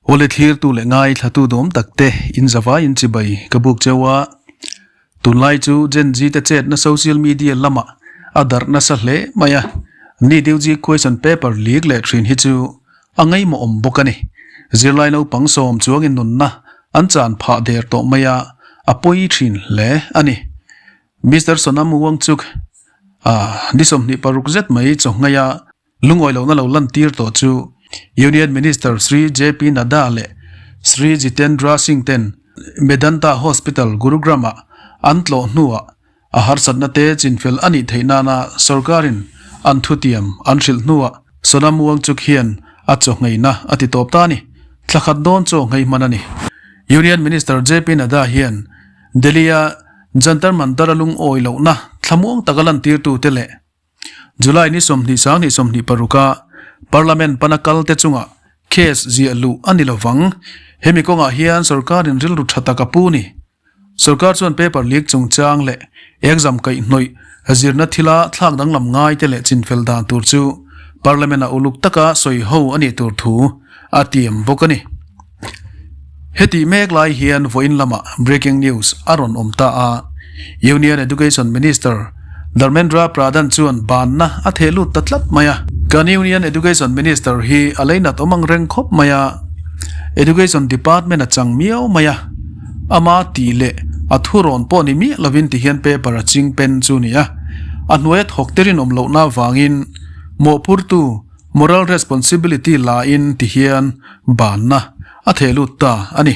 Awle thlirtu leh ngaithlatu dawm takte in zavai in chibai ka buk cheu a. Tunlai chu Gen Z te chetna social media lamah a darh nasa hle mai a, NEET-UG question paper leak leh thin hi chu a ngaihmawh awm bawk a ni. Zirlai naupang sawm chuangin nunna an chan phah der tawh mai a, a pawi thin hle a ni. Mister Sonam Wangchuk a ni 26 zet mai chawnghnaia Lungawi lohna lo lantir tawh chu Union Minister Shri JP Nadda leh Shri Jitendra Singh ten Medanta Hospital, Gurugram-ah an tlawh hnuah a harsatna te chinfel a nih theih nana sorkarin an thutiam an hrilh hnuah Sonam Wangchuk hian a chaw ngheina a ti tawp ta a ni. Thla khat dawn chaw nghei hman a ni. Union Minister JP Nadda hian Delhi-a Jantar Mantar-a lungawi lohna thlamuang taka lantirtute leh July ni 20 sang 26 a Parliament pana kal te chungah case ziah luh a ni lovang. Hemi kawngah hian sorkarin rilru tha tak a pu ni. Sorkar chuan paper leak chungchang leh exam kaihhnawih zirna thila thlak danglam ngai te leh chinfel dan tur chu Parliament ah uluk taka sawi ho a nih tur thu a tiam bawk a ni. Heti mek lai hian vawiin lamah breaking news a rawn awm ta a, Union Education Minister Dharmendra Pradhan chuan banna a theh lut ta tlat mai a. Kan Union Education Minister hi a leinat awm ang reng khawp mai a, Education Department a chang miau mai a, ama tih leh a thurawn pawh ni miah lovin ti hian paper a ching pen chu ni a, a hnuaia thawk te rinawm lohna avangin mawhphurtu Moral responsibility la in ti hian banna a theh lut ta a ni.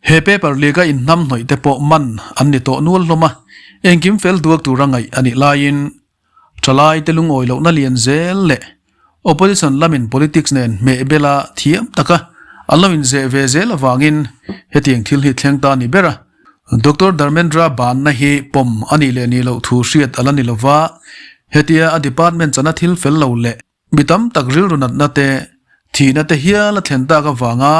He paper leak a inhnam hnawih te pawh man an ni tawh nual hlawm a, engkim fel duak tura ngaih a nih laiin thalai te lungawi lohna lian zel leh opposition lamin politics nen hmeh bela thiam taka an lo inzeh ve zel avangin hetiang thil hi thleng ta a ni ber a. Doctor Dharmendra banna hi pawm a nih leh nih loh thu hriat a la ni lova, hetia a department chana thil fel lo leh mi tam tak rilru natna te, thihna te hial a thlen tak avanga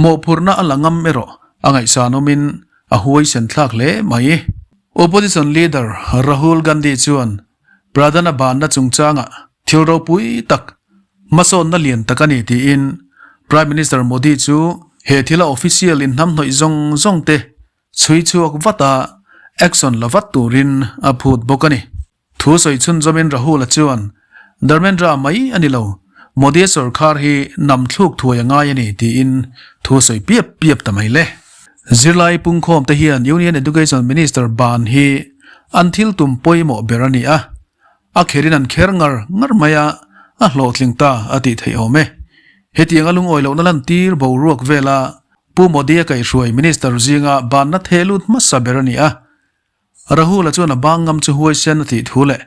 mawhphurhna a la ngam erawh a ngaihsan awmin a huaisen thlak hle mai. Opposition leader Rahul Gandhi chuan Pradhan-a banna chungchangah thil ropui tak Hmasawnna lian tak a ni tiin Prime Minister Modi chu he thila official inhnamhnawih zawng zawng te chhui chhuak vat a, action la vat turin a phut bawk a ni. Thu sawi chhunzawmin Rahul-a chuan, Dharmendra mai a ni lo, Modi-a sorkar hi nam thluk thuai a ngai a ni tiin thu sawi piap piap ta mai le. Zirlai pungkhawm te hian Union Education Minister ban hi an thil tum pawimawh ber a ni a, A kherin an kher ngar ngar mai a, a hlawhtling ta a tih theih awm e. Hetiang a lungawi lohna lantir boruak vela Pu Modi-a kaihhruai Minister zinga banna theh lut hmasa ber a ni a. Rahul-a chuan a bang ngam chu huaisen a tih thu leh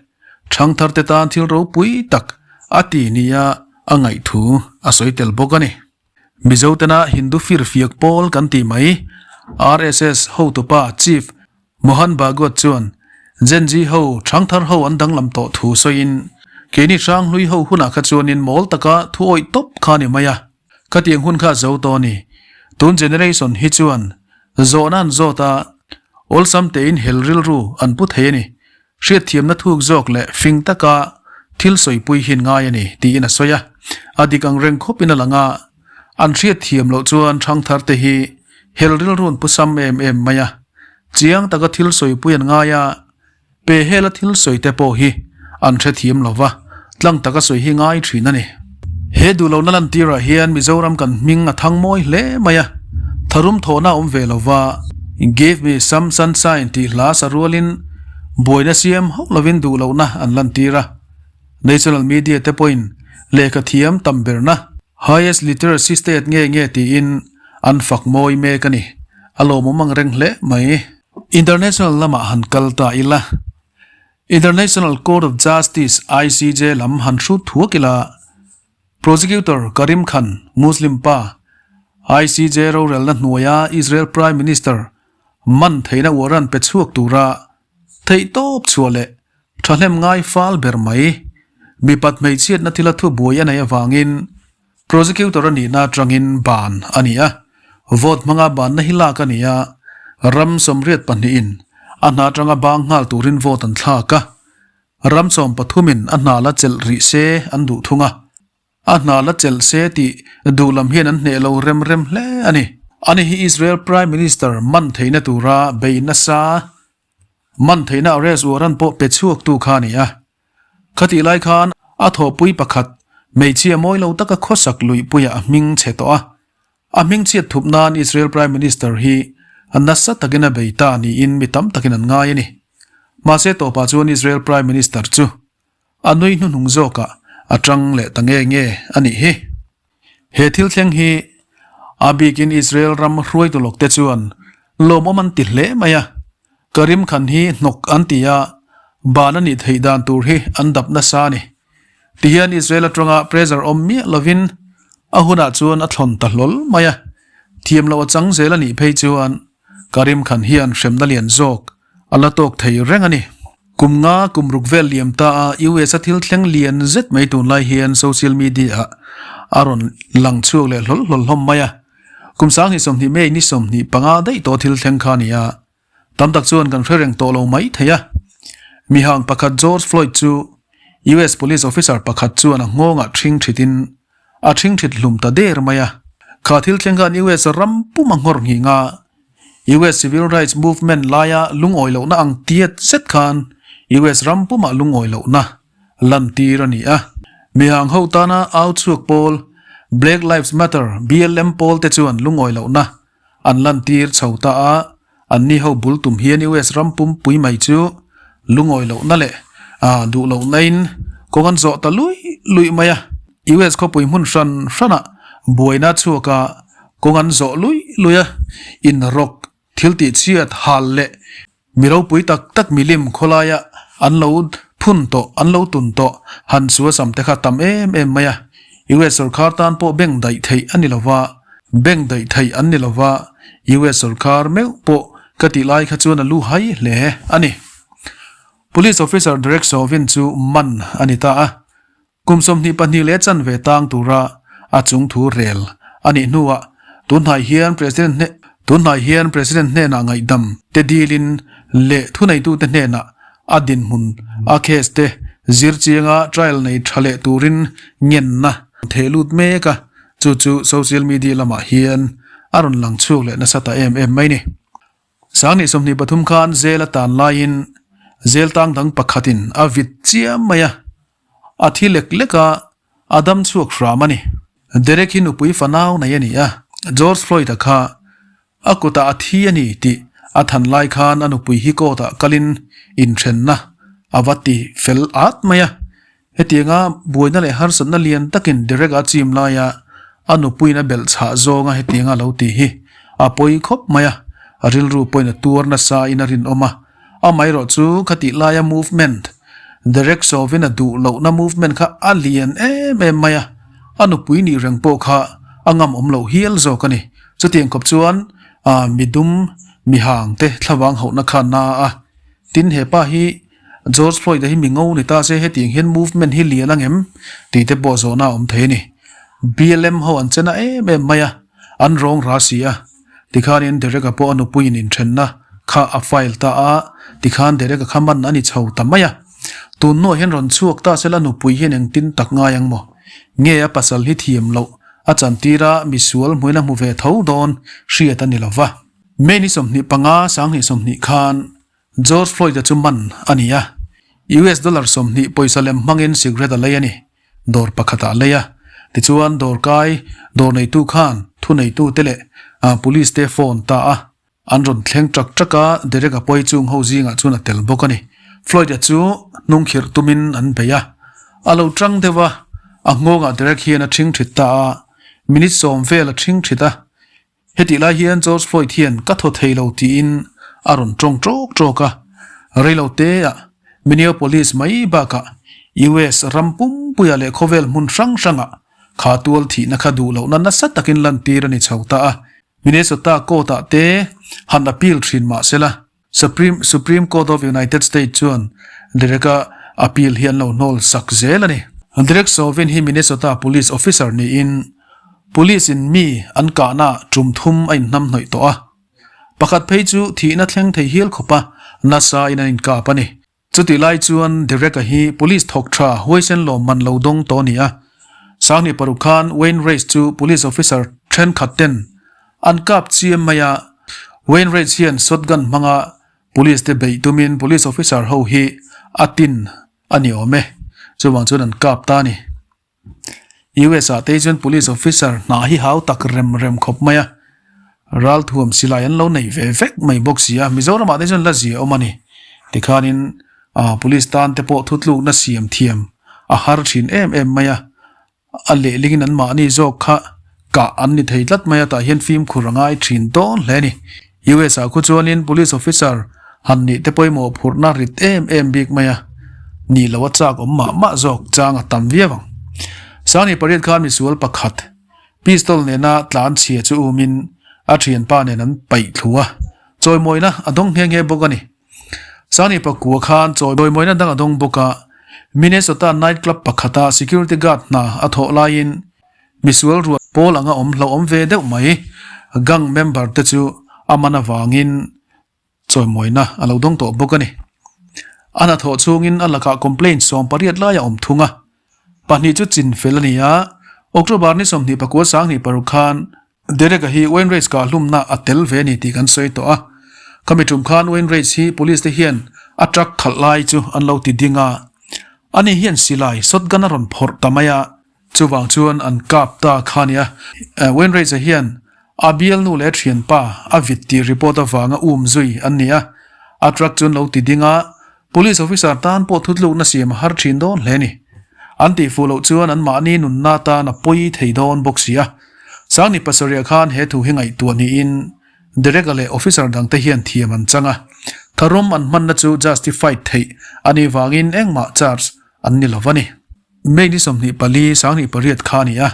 thangthar te tan thil ropui tak a ti nia a ngaih thu a sawi tel bawk a ni. Mizotena Hindu firfiak pawl kan tih mai, RSS hotupa Chief Mohan Bhagwat chuan Gen Z ho thangthar ho an danglam tawh thu sawiin, Keini hranghlui ho hunah kha chuanin mawl taka thu awih tawp kha ni mai a, khatiang hun kha a zo tawh a ni. Tun generation hi chuan zawhna an zawt a, awlsam tein hel rilru an pu thei a ni. Hriatthiamna thuk zawk leh fing taka thil sawipui hin ngai a ni, tiin a sawi a. A dik ang reng khawpin a lang a, an hriatthiam loh chuan thangthar te hi hel rilrun pu sam em em mai a. Chiang taka thil sawipui an ngai a, pe hela thil sawi te pawh hi an hrethiam lo va, tlang taka sawi hi ngai thin a ni. He duhlohna lantirah hian Mizoram kan hming a thang mawi hle mai a, tharum thawhna a awm ve lo va, Give me some sunshine tih hla sa rualin buaina siam hauh lovin duhlohna an lantir a. National media te pawhin lehkha thiam tam berna, highest literacy state nge nge tiin an fak mawi mek a ni. A lawmawm ang reng hle mai. International lamah han kal ta ila. International Court of Justice, ICJ, lam han hrut thuak ila, Prosecutor Karim Khan, Muslim pa, ICJ rorelna hnuaia Israel Prime Minister man theihna warrant pe chhuak tura theihtawp chhuah leh thahnem ngai fal ber mai, mipat hmeichhiatna thila thubuai a neih avangin Prosecutor a nihna atangin ban a ni a, vote hmanga banna hi lak a ni a, ram 82 in a hna atanga bang nghal turin vote an thlak a, ram 13 in a hna la chelh rih se an duh thung a. A hna la chelh se tih duh lam hian an hneh lo rem rem hle a ni. Ani hi Israel Prime Minister man theihna tura bei nasa, man theihna arrest warrant pawh pe chhuaktu kha a ni a. Khatih lai khan a thawhpui pakhat hmeichhia mawi lo taka khawsak luihpuiah a hming chhe tawh a. A hming chhiat thup nan Israel Prime Minister hi nasa takin a bei ta niin mi tam takin an ngai a ni. Mahse tawpah chuan Israel Prime Minister chu A nui hnuhnung zawkah a tang leh ta nge nge a nih hi. He thil thleng hi a bikin Israel ram hruaitu lawkte chuan lawmawm an ti hle mai a, Karim Khan hi hnawk an ti a, ban a nih theih dan tur hi an dap nasa a ni. Tihian Israel atanga pressure awm miah lovin a hunah chuan a thlawn ta hlawl mai a, thiam loh a chang zel a nih phei chuan Karim Khan hian hremna lian zawk a la tawk thei reng a ni. Kum nga kum ruk vel liam ta a US a thil thleng lian zet mai tunlai hian social media ah a rawn lang chhuak leh hlawl hlawl hlawm mai a. Kum 2020 May ni 25 daih tawh thil thleng kha a ni a, tam tak chuan kan hre reng tawh lo mai thei a. Mihang pakhat George Floyd chu US police officer pakhat chuan a nghawngah ṭhing ṭhitin a ṭhing ṭhit hlum ta der mai a. Kha thil thleng khan US ram pum a nghawr nghing a, US Civil Rights Movement laia lungawi lohna ang tiat zet khan US ram pumah lungawi lohna lantir a ni a. Mihang ho tana au chhuak pawl Black Lives Matter, BLM, pawl te chuan lungawi lohna an lantir chho ta a, anni ho bul tum hian US ram pumpui mai chu lungawi lohna leh duh lohnain kawng an zawh ta luih luih mai a. US khawpui hmun hran hranah buaina chhuak a, kawng an zawh luih luih a, inrawk thil tih chhiat hal leh mi ropui tak tak milim khawlaia an lo phun tawh, an lo tun tawh han chu a sam te kha tam em em mai a. US sorkar tan pawh beng daih theih a ni lo va, beng daih theih an ni lo va, US sorkar meuh pawh ka tih lai kha chuan a lu hai hle a ni. Police Officer Derek Chauvin chu man a ni ta a. Kum 22 leh chanve tang tura a chung thu rel a nih hnuah tunhnai hian President hne tunhnai hian President hnenah ngaihdam te dilin leh thuneitute hnenah a dinhmun a case te zir chianga trial nei tha leh turin ngenna theh lut mek a, chu chu social media lamah hian a rawn lang chhuak leh nasa ta em em mai ni. 2023 khan zel a tan laiin zel tang dang pakhatin a vit chiam mai a. A thi lek lek a, a dam chhuak hram a ni. Derek hi nupui fanau nei a ni a, George Floyd-a kha a kutah a thi a ni tih a than lai khan a nupui hi court-ah kalin inthenna a va ti fel at mai a. Hetianga buaina leh harsatna lian takin Derek-a chim laia a nupuiin a belh chhah zawnga hetianga a lo ti hi a pawi khawp mai a, a rilru pawhin a tuar nasa in a rinawm a. Amaherawh chu khatih laia movement, Derek Chauvin a duh lohna movement kha a lian em em mai a, a nupui nih reng pawh kha a ngam awm loh hial zawk a ni. Chutiang khawp chuan midum mihang te thlavang hauhna kha na a. Tin he pa hi George Floyd-a hi mi ngo ni ta se hetiang hian movement hi lian ang em tih te pawh zawhna a awm thei a ni. BLM ho an chena em em mai a, an rawng ra si a. Tikhanin Derek-a pawh a nupuiin inthenna kha a file ta a, tikhan Derek-a kha man a ni chho ta mai a. Tun hnuah hian rawn chhuak ta sela nupui hian engtin tak ngai ang maw? Nge a pasal hi thiam loh a chantir a, misual hmuin a hmu ve tho dawn hriat a ni lo va. May ni 25, 2020 khan George Floyd-a chu man a ni a, US dollar 20 pawisa lem hmangin cigarette a lei a ni. Dawr pakhatah a lei a, tichuan dawrkai dawr neitu khan thuneitute leh police te phone ta a, an rawn thleng ṭak ṭak a, Derek-a pawi chung ho zingah chuan a tel bawk a ni. Floyd-a chu hnungkhirh tumin an bei a, a lo ṭang deuh a, a nghawngah Derek hian a ṭhing ṭhit ta a, minute sawm vel a ṭhing ṭhit a, Hetih lai hian George Floyd hian ka thaw thei lo tiin a rawn tawng ṭawk ṭawk a, reilo teah Minneapolis mai bakah US ram pumpuiah leh khawvel hmun hrang hrangah kha tual thihna kha duh lohna nasa takin lantir a ni chho ta a, Minnesota court-ah te han appeal thin mah sela. Supreme Supreme Court of United States chuan Derek-a appeal hi an lo hnawl sak zel a ni. Derek Chauvin hi Minnesota police officer niin police in mi an kahna tum thum a inhnamhnawih tawh a. Pakhat phei chu thihna thleng thei hial khawpa nasa in an inkap a ni. Chutih lai chuan Derek-a hi police thawk tha huaisen lawmman lo dawng tawh a ni a. 26 khan Wayne Race chu police officer thenkhat ten an kap chiam mai a. Wayne Race hian shotgun hmanga police te beih tumin police officer ho hi a tin a ni awm e. Chuvang chuan an kap ta a ni. US ah te hi chuan police officer hna hi hau tak rem rem khawp mai a, ralthuam silai an lo nei ve vek mai bawk si a, Mizoram ah te chuan la zia awm a ni. Tikhanin ah police tan te pawh thutlukna siam thiam a har thin em em mai a, a lehlingin an mahni zawk kha kah an ni thei tlat mai a, tah hian fimkhur a ngai thin dawn hle a ni. US ah khu chuanin police officer han nih te pawimawh phurhna rit em em bik mai a, nih loh a chak awm mah mah zawk chang a tam viau ang. Sangni pariat khan misual pakhat pistol nena tlan chhia chu umin a thianpa nen an paih thlu a, chawimawina a dawng nghe nghe bawk a ni. Sangni pakua khan chawimawina dang a dawng bawk a, Minnesota night club pakhata security guard hna a thawh laiin Misual ruat pawl anga awm hlauhawm ve deuh mai. Gang member te chu a man avangin chawimawina a lo dawng tawh bawk a ni. A hnathawh chhungin a lakah complaint 18 lai a awm thung a. Pahnih chu chin fel a ni a, October ni 29 26 khan Derek-a hi Wayne Race kahhlumna a tel ve a ni tih kan sawi tawh a. Khami tum khan Wayne Race hi police te hian a truck khalh lai chu an lo ti ding a. Ani hian silai shotgun a rawn phawrh ta mai a. Chuvang chuan an kap ta kha nia. Wayne Race-a hian a bialnu leh a thianpa a vit tih report avanga um zui an ni a. A truck chu an lo ti ding a, police officer tan pawh thutlukna siam a har thin dawn hle a ni. An tihfuh loh chuan anmahni nunna tan a pawi thei dawn bawk si a. Sangni pasarih khan he thu hi ngaihtuah niin Derek-a leh officer dangte hian thiam an chang a. Tharum an hmanna chu justified theih a nih vangin engmah charge an ni lo va ni. May ni 24, 28 kha a ni a.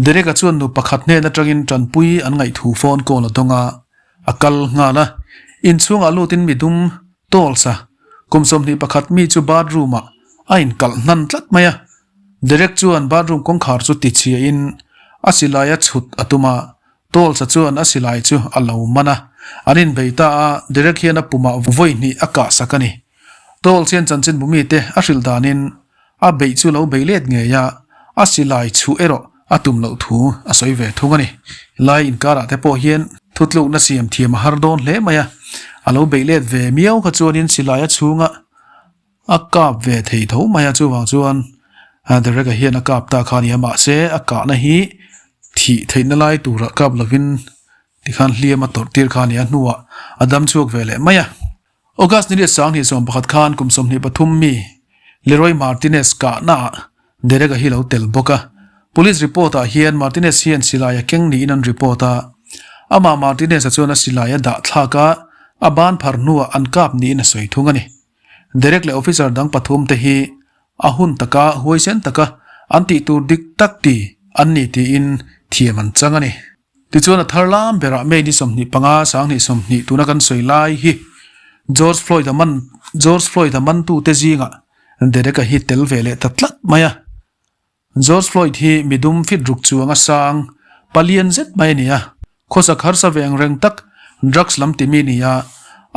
Derek-a chuan nu pakhat hnen atangin tanpui an ngaihthu phone call a dawng a, a kal nghal a. Inchhungah lutin midum tawlsa kum 21 mi chu bathroom ah a inkalh hnan tlat mai a. Derek chuan bathroom kawngkhar chu tichhiahin a silai a chhut a tum a, tawlsa chuan a silai chu a lo man a. An inbei ta a, Derek hian a pumah vawi hnih a kahsak a ni. Tawlsa hian chanchinbu mite a hrilh danin A beih chu lo bei let ngei a, a silai chhuh erawh a tum loh thu a sawi ve thung a ni. Lai inkarah te pawh hian thutlukna siam thiam a har dawn hle mai a, a lo beih let ve miau kha chuanin silai a chhunga a kap ve thei tho mai a, chuvang chuan Derek-a hian a kap ta kha a ni a, mahse a kahna hi thih theihna lai turah kap lovin tikhan hliam a tawrh tir kha a ni a, hnuah a dam chhuak ve leh mai a. August ni riat 2011 khan kum 23 mi Leroy Martinez kahnaah Derek-a hi lo tel bawk a. Police report-ah hian Martinez hian silai a keng niin an report a. Amah Martinez-a chuan a silai a dah thlak a, a ban phar hnuah an kap niin a sawi thung a ni. Derek leh officer dang pathum te hi a hun taka huaisen taka an tih tur dik tak ti an ni tiin thiam an chang a ni. Tichuan a thar lam berah May ni 25, 2020 tuna kan sawi lai hi George Floyd a man George Floyd a mantute zingah Derek-a hi tel ve leh ta tlat mai a. George Floyd hi midum fit ruk chuang a sang palian zet mai a ni a, khawsak harsa ve ang reng tak drugs lam timi a ni a,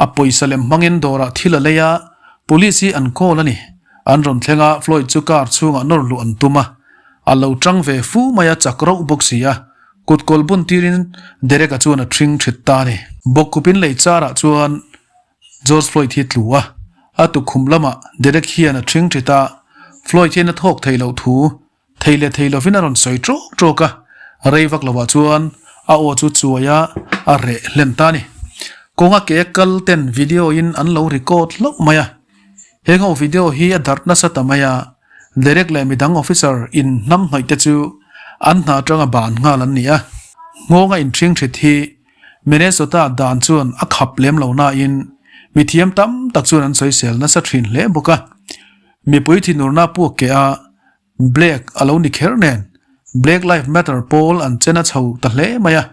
a pawisa lem hmangin dawrah thil a lei a, police hi an call a ni. An rawn thleng a, Floyd chu car chhungah nawr luh an tum a, a lo tang ve fu mai a, chak rauh bawk si a. Kut kawl bun tirin Derek-a chuan a ṭhing ṭhit ta a ni. Bawkkupin lei charah chuan George Floyd hi tlu a, a tukkhum lamah Derek hian a ṭhing ṭhit a, Floyd hian a thawk thei loh thu thei leh thei lovin a rawn sawi ṭawk ṭawk a, rei vak lovah chuan a aw chu chuai a, a reh hlen ta a ni. Kawnga ke kal ten video in an lo record hlauh mai a, heng ho video hi a darh nasa ta mai a, Derek leh midang officer in hnam hnawih te chu an hna atanga ban nghal an ni a. Nghawnga inthing thit hi Minnesota dan chuan a khap lem lo nain mithiam tam tak chuan an sawisel nasa thin hle bawk a. Mipui thinurna puak keh a Black a lo ni kher nen Black Life Matter pawl an chen a chho ta hle mai a.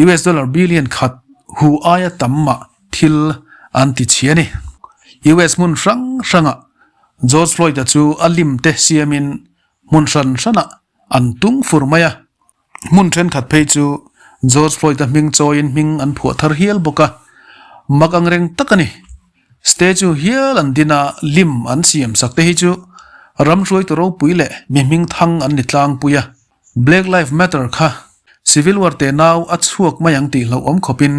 US dollar billion khat hu aia tam mah thil an ti chhi a ni. US hmun hrang hrangah George Floyd-a chu a lim te siamin hmun hran hranah an tung fur mai a. Hmun thenkhat phei chu George Floyd-a hming chawiin hming an phuah thar hial bawk a. Mak ang reng tak a ni. Statue hial an din a, lim an siam sak te hi chu Ram hruaitu ropui leh mi hming thang an ni tlangpui a. Black Live Matter kha Civil War tenau a chhuak mai ang tih hlauhawm khawpin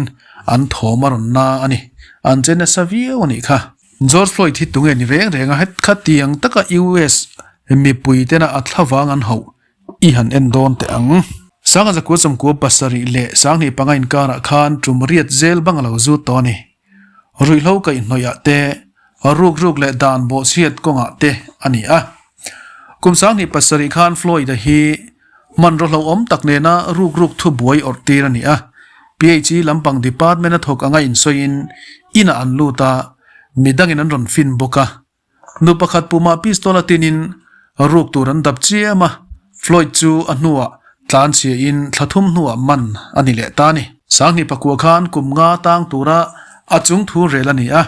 an thawm a rawn na a ni. An che nasa viau a nih kha. George Floyd hi tunge ni reng reng a het kha tiang taka US mipui tena a thlavang an hauh i han en dawn teh ang. Sanga zakua sawmkua pasarih leh sanghnih panga inkarah khan tum riat zel bang a lo zut tawh a ni. Ruihhlo kaihhnawih ah te, ruk ruk leh dan bawhchhiat kawngah te a ni a. Kum 20 pasarih khan Floyd-a hi hmanraw hlauhawm tak nena ruk ruk thu buai awrh tir a ni a. PHE lampang department a thawk anga insawiin inah an lut a, midangin an rawn fin bawk a. Nu pakhat pumah pistol a tinin ruk tur an dap chiam a, Floyd chu a hnuah tlan chhiain thla thum hnuah man a ni leh ta a ni. 2000 pakua khan kum nga tang tura a chung thu rel a ni a,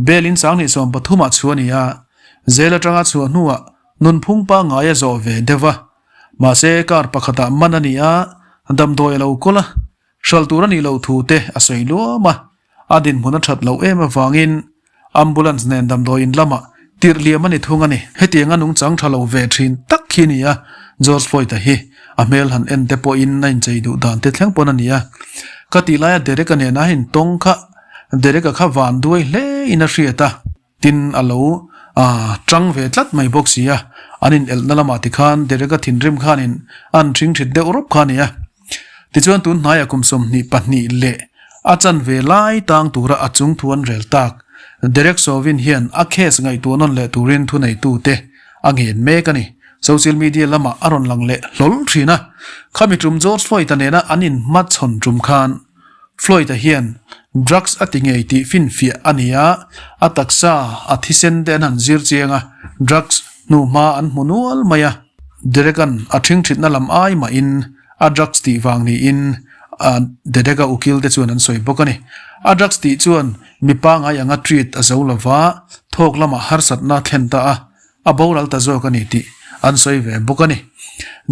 bail in 2000 13 ah chhuah a ni a, jail atanga chhuah hnuah nunphung pangngai a zawh ve deuh a, mahse kar pakhatah man a ni a, damdawi a lo kawl a, Hralh tur a nih loh thu te a sawi luam a, a dinhmun a that loh em avangin ambulance nen damdawiin lamah tirh liam a ni thung a ni. Hetianga nungchang tha lo ve thin tak khi a ni a, George Floyd-a hi a hmel han en te pawhin a inchei duh dan te thleng pawn a ni a. Ka tih laia Derek-a nena a intawng kha Derek-a kha van duai hle in a hriat a. Tin, a lo tang ve tlat mai bawk si a, an inelhna lamah tikhan Derek-a thinrim khanin an ṭhingṭhit deuh rawp kha a ni a. Tichuan tun hnaiah kum 22 leh a chanve lai tang tura a chung thu an rel tak. Derek Chauvin hian a case ngaihtuah nawn leh turin thuneitute a ngen mek a ni. Social media lamah a rawn lang leh hlawl thin a, khami tum George Floyd-a nena an inhmachhawn tum khan Floyd-a hian drugs a ti ngei tih finfiah a ni a, a taksa a thisen te an han zir chiang a, drugs hnuhma an hmu nual mai a. Derek-a'n a ṭhingṭhitna lam ai mahin a drugs tih vang niin Derek-a ukil te chuan an sawi bawk a ni. A drugs tih chuan mi pangngai anga treat a zo lova, thawk lamah harsatna a thlen ta a, A boral ta zawk a ni tih an sawi ve bawk a ni.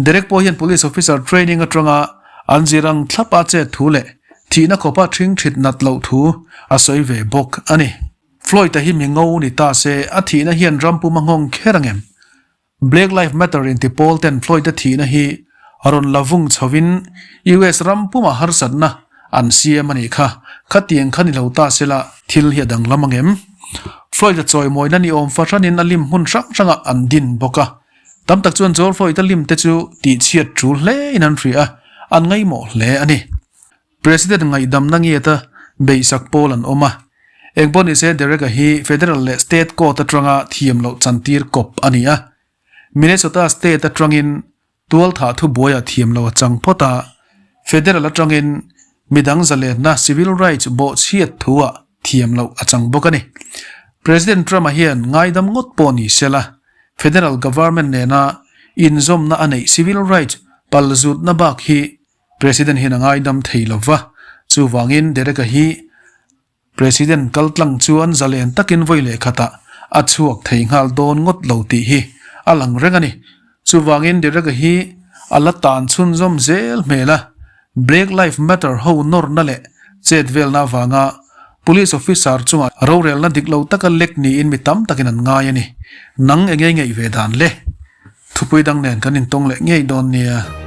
Derek pawh hian Police Officer training atanga an zir ang thlap a chet thu leh thihna khawpa ṭhing ṭhit nat loh thu a sawi ve bawk a ni. Floyd-a hi mi ngo ni ta se a thihna hian ram pum a nghawng kher ang em? Black Live Matter inti pawl ten Floyd-a thihna hi rawn la vung chhovin US ram pumah harsatna an siam a nih kha. Khatiang kha ni lo ta se la thil hi a danglam ang em? Floyd-a chawimawina ni awm fahranin a lim hmun hrang hrangah an din bawk a. Tam tak chuan George Floyd-a lim te chu tihchhiat tul hlein an hria a, an ngaihmawh hle a ni. President ngaihdamna ngiata beihsak pawl an awm a. Engpawh nise Derek-a hi Federal leh State Court atanga thiam loh chantir kawp a ni a. Minnesota State atangin Tualthah thubuaiah thiam lo a chang phawt a, Federal atangin midang zalenna civil rights bawhchhiat thuah thiam loh a chang bawk a ni. President Trump-a hian ngaidam ngawt pawh ni sela, Federal government nena inzawmna a neih civil rights palzutna bak hi President hian a ngaidam thei lova, chuvangin Derek-a hi President kaltlang chuan zalen takin vawi leh khatah a chhuak thei nghal dawn ngawt lo tih hi a lang reng a ni. Chuvangin Derek-a hi a la tan chhunzawm zel hmel a, Black Life Matter ho nawrna leh chet velna avanga Police officer chunga rorelna dik lo taka lek niin mi tam takin an ngai a ni. Nang enge ngaih ve dan le? Thupui dang nen kan intawng leh ngei dawn nia.